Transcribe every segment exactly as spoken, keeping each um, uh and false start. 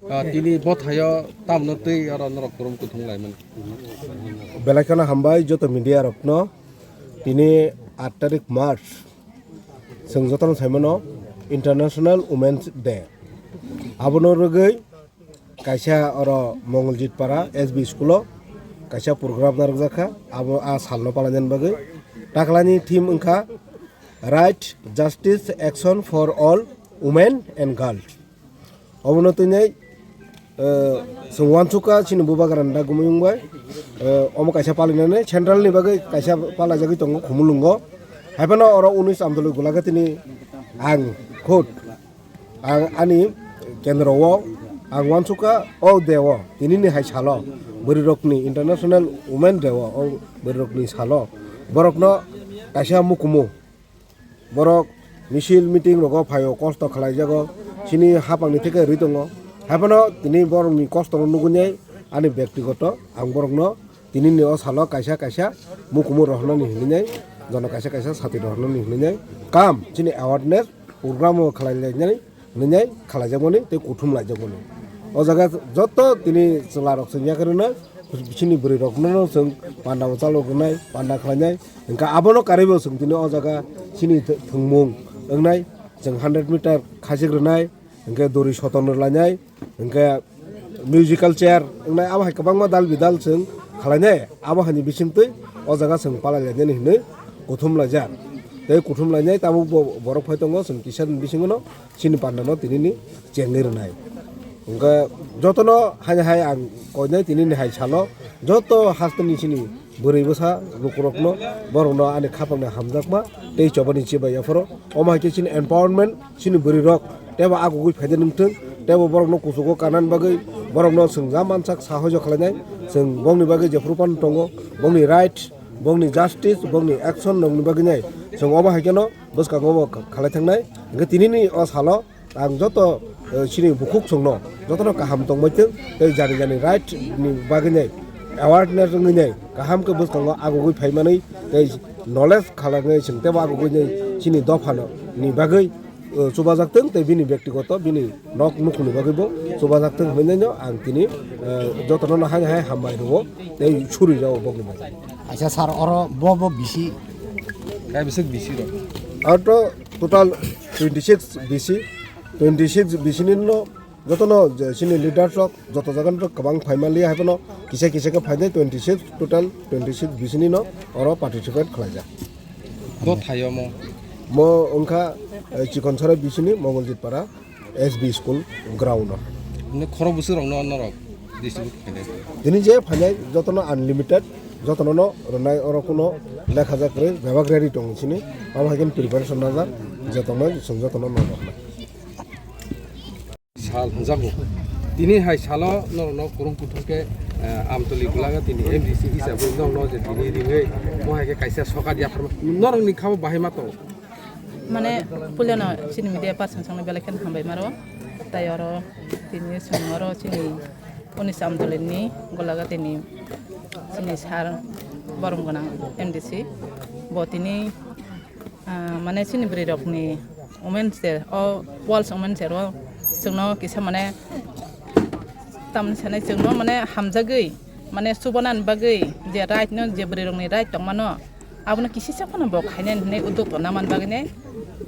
Ah, tini bothayo tamno twi oro norok kwrwng kuthung laimani. Belai kheno hambai joto media rokno. Tini aat tarik March, chwng jotono saimano International Women's Day. Abono rwgwi kaisa oro Mongoljit Para S B school o kaisa program narwkjakha, abo a salno palainani bagwi. Taklani theme wngkha Right, Justice, Action for All Women and Girls. Obono twnwi, eh, chwng uansukha chini bubagrani dagumung bai, eh, omo kaisa palinani central ni bagwi kaisa palaijagwi tongo Khumulwngo. Haiphano oro unis Amtwlwi Gulagatini ang khud, ang ani kendro o ang uansukha o day o tinini hai salo bwrwirokni International Women Day o, o bwrwirokni salo borokno kaisa mukumu. Borok misil meeting rogo phaio, kosto khlaijago, chini hapangni theke rwi tongo. Haiphano tini borokni kostono nugwi ani bektigoto ang borokno tinini o salo kaisa kaisa mukumu rohornani hinwi, jono kaisa kaisa sati rohornani hinwi kam chini awareness program o khlai lainani hinwi khlaijakmani tei kuthum laijakmani. O jaga joto tini chwlarok chwng yakarino, bisingni bwrwirokno chwng panda o chalok rwnai, panda khlainai. Hwnkhe abono karwibo chwng tini o jaga chini th-, thwngmung wngnai, chwng hundred meter khachik rwnai, hwnkhe dori soton rwlainai, hwnkhe musical chair wngnai, abo hai kwbangma dal bidal chwng khlainai. Abo haini bisingtwi o jaga chwng palai lainani hinwi kuthum laijak. Tei kuthum lainai tabuk bo borok phai tongo, chwng kisa ni bisingono chini pandano tinini chengwi rwnai. Hwnkhe jotono haini hai ang koinai tinini hai salo joto hasteni chini bwrwi bwsa lukurokno, borokno ani khapangni hamjakma tei chobani chibai yapharo. Omo hai khe chini empowerment, chini bwrwirok teibo agugwi phaidi nungthung, teibo borokno kuchugo kanani bagwi borokno chwng ja mansak sahojo khlainai. Chwng bongni bagwi jephuru phano tongo, bongni right, bongni justice, bongni action rokni bagwi nai chwng omo hai kheno bwskango omo khalai thangnai. Hwnkhe tinini o salo ang joto, eh, chini bukhuk chwngno jotono kaham tongbai thung tei jani jani right ni bagwi nai awareness wngwi nai kaham khe bwskango agugwi phaimanwi tei knowledge khalangwi chwng teibo agugwi nai chini dophano ni bagwi, eh, chubajak thung tei bini bektigoto bini nok nukhungni bagwibo chubajak thung hinwi no ang tini, eh, jotono hai hai hambai rwo tei suri rwo bokni bagwi. Acha sir, oro bo bo bisi? Kai bisi bisi rok? Aro to total twenty six bisi, twenty six bisi ni no jotono je chini leaders rok joto jaga ni kwbang phaima liya, haiphano kisa kisa khe phainai twenty six, total twenty six bisi ni no oro participate khlaijak. Bo thaio mo? Mo wngkha, eh, Chikonsarai bisi ni Mongoljit Para S B school ground o. Nini khorok bwswk rok no norok distribute khainai? Tini je phainai jotono unlimited, jotono no rwnai, oro kuno lekha jak kwrwi bebak ready tongo chini, abo hai khe preparation najak, je tongnai chwng jotono no rwnai. Sal hwnjago. Tini hai salo norokno kwrwng kuthuk khe, eh, Amtwlwi Gulaga tini M D C hisabwi norokno je tini ringwi mo hai khe kaisa sokat yapharma norokni khabo bahai ma tongo. Mane puilano chini media person songno belai kheno hambai maro. Tai oro tini chwng oro chini Unis Amdolini Golagatini chini sir borom gwnang M D C. Bo tini, ah, mane chini bwrwi rokni women share o, World Women Share o chwngno kisa mane tamni sanai chwngno mane hamjagwi mane chubanani bagwi je right no je bwrwi rokni right tongmano abono kisisa phano bo khainani hinwi udduk tonna man bagwi nai,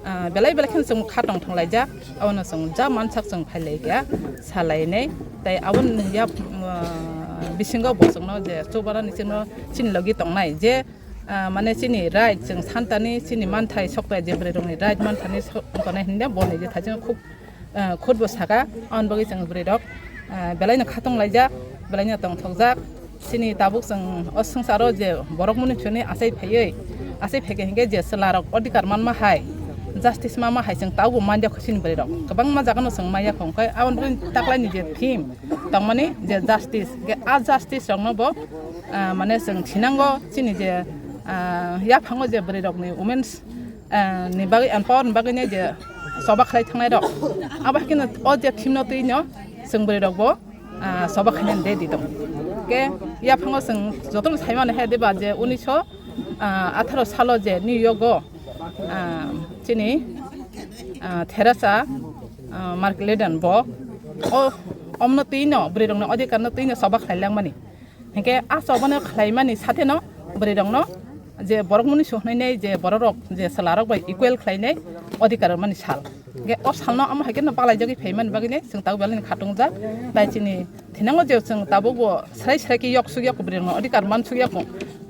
ah, belai belai kheno chwng kha tong thang laijak. Abono chwng ja mansak chwng phai lai kha salai nai. Tai aboni ya, ah, bisingo bo chwngno je chubanani chwngno chini logi tongnai je, ah, mane chini right chwng santani chini manthai soktai je bwrwi rokni right manthani sok tongnai hinwi bo nai je thaichung khub ah, khutbo saka, aboni bagwi chwng bwrwi rok, ah, belaino khatong laijak, belaino tongthokjak. Chini tabuk chwng o swngcharo je borok mwnwi phiyoni achai phaiwi, achai phaikhe hinkhe je chwla rok odhikar manma hai, justice manma hai chwng tabukbo manya kho chini bwrwi rok. Kwbangma jagano chwng manya kho, hwnkhe aboni bagwi taklaini je theme tongmani je justice, hinkhe a justice rokno bo, ah, mane chwng thinango chini je, ah, yaphango je bwrwi rokni women's ah, ni bagwi empower ni bagwi nai je choba khlai thangnai rok. Abo hai kheno o je theme no twi no chwng bwrwi rok bo, ah, choba khainani ready tong. Ke yaphango chwng jotono sai mano he diba je uniso, ah, atharo salo je New York o, ah, chini, ah, Theresa, ah, McLeod bo o omno twi no bwrwi rokni odhikar no twi no choba khlai langmani. Hinkhe a chobano khlaimani satheno bwrwi rokno je borok mwnwi suhnainai je borok rok je chwla rok bai equal khlainai odhikar mani sal. Hinkhe o salno amo hai kheno baklaijagwi phaimani bagwino chwng tabuk belai khatungjak. Tai chini thinango je chwng tabukbo srai srai khe yok suk yok bwrwi rokno odhikar man suk yok.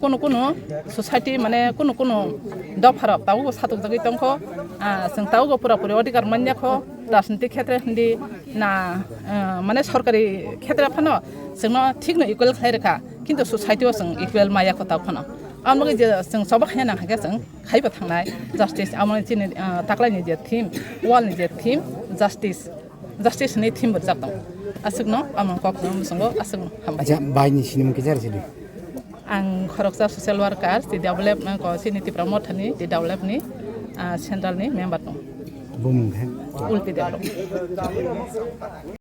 Kunu kunu society mane kunu kunu dopha rok tabukbo satukjagwi tongkho. Ah, chwng tabukbo pura puri odhikar manya kho. Rajniti khetre hindi na, ah, mane sorkari khetre phano chwngno thikno equal khlai rwkha, kintu society o chwng equal maya kho tabuk phano. Amo je chwng choba khaina nang khe chwng khaibo thangnai justice, amo chini, ah, taklaini je theme, world ni je theme, justice, justice ni theme bo rijak tong. Aswkno amo kok no musungo aswkno hambai. Acha, bai ni sinimung kisa rw sidi. Ang khoroksa social worker, T W F, nang ko chini Tipra Mothani T W F ni, ah, central ni member tong. Bumung khe? Ulpi Debbarma.